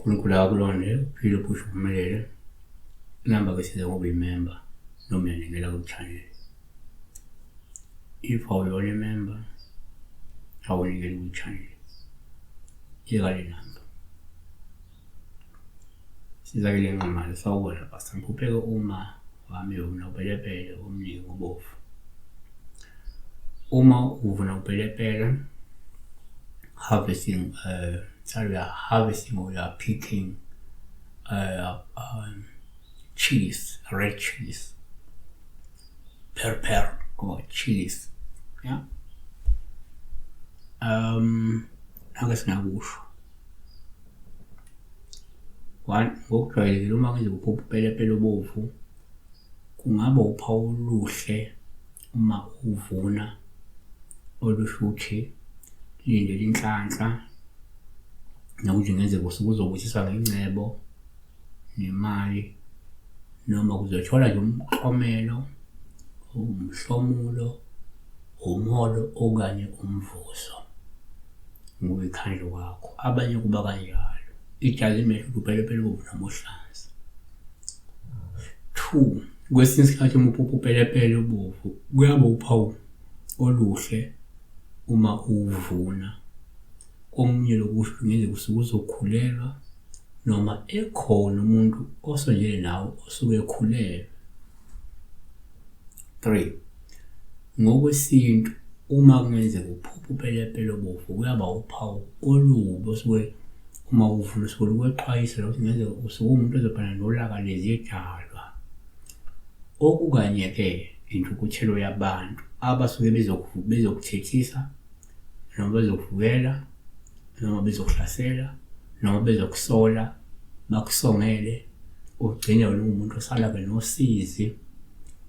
UNkulunkulu akakulonde, uphile uphushe uphumelele. Inamba ke siza ngoba uyimember noma uyanikela ku-channel. If awuyona imember, awunikeli kwi-channel. Yeka le namba. Sizakele Nxumalo, sawubona Pastor. Ngiphupheke uma wami uvuna upelepele omningi obovu. Uma uvuna upelepele, harvesting, sorry, we are harvesting or we are picking chilies, red chilies, pepper or chilies, yeah. Ake singakusho. One, ngokujwayelekile uma kwenzeka uphupha upelepele obovu, kungaba uphawu oluhle uma uvuna olusho ukuthi lindela inhlanhla nokuthi kungenzeka usuke uzobusiswa ngengcebo nemali noma kuzothola nje umklomelo, umhlomulo, umholo okanye umvuzo ngokuyikhandla kwakho. Abanye kuba kanjalo. It doesn't matter ukuthi upelepele obovu noma ohlaza. Two, kwesinye isikhathi uma uphupha upelepele obovu kuyaba uphawu oluhle uma uwuvuna. Komunye lokusho kungenzeka usuke uzokhulelwa noma ekhona umuntu osondele nawe osuke ekhulelwe. 3 ngokwesintu uma kungenzeka uphuphe upelepele obovu kuyaba uphawu olubi osuke uma uvula usuke lukwexwayisa lokuthi kungenzeka usuke uwumuntu ozobhekana nolaka lezidalwa. Okukanye-ke intukuthelo yabantu abasuke bezokuthethisa noma bezokuvukela noma bezokuhlasela noma bezokusola bakusongele ugcine wena uwumuntu osala-ke nosizi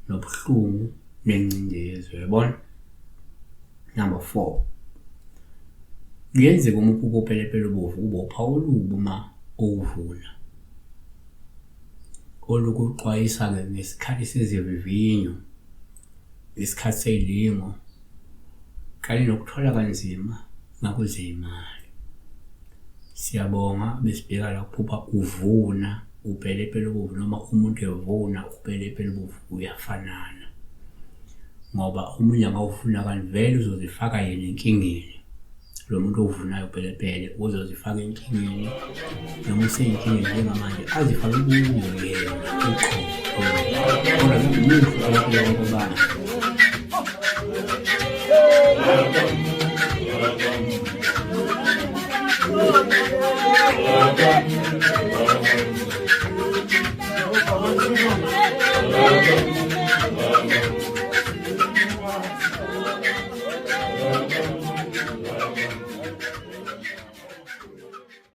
nobuhlungu nengcindezi uyabona. Number 4, kuyenzeka uma uphupha upelepele obovu kube uphawu olubi uma uwuvuna olukuxwayisa-ke ngesikhathi sezivivinyo, isikhathi sey'lingo kanye nokuthwala kanzima ngakwezey'mali. Siyabonga besibheka la kuphupha uvuna upelepele obovu noma umuntu evuna upelepele obovu kuyafanana ngoba omunye angawufuna kanti vele uzozifaka yena enkingeni. Lo muntu ovunayo upelepele uzozifaka enkingeni noma useyinkingeni njengamanje azifake kuyo yena uqobo. Kodwa muhle upelepele kwabanye.